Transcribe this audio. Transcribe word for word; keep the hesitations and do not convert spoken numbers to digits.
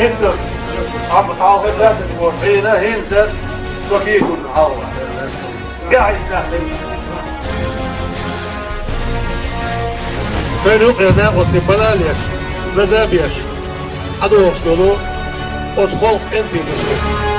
Хьалха хӀинца, хьалха хӀинца, хьалха хӀинца, со кийчуш хьалха. ГӀайса. Шайна юкъера накъостий бала а леш, лаза а беш, хьадогӀуш долу оцу халкъан кӀентий ду шуна.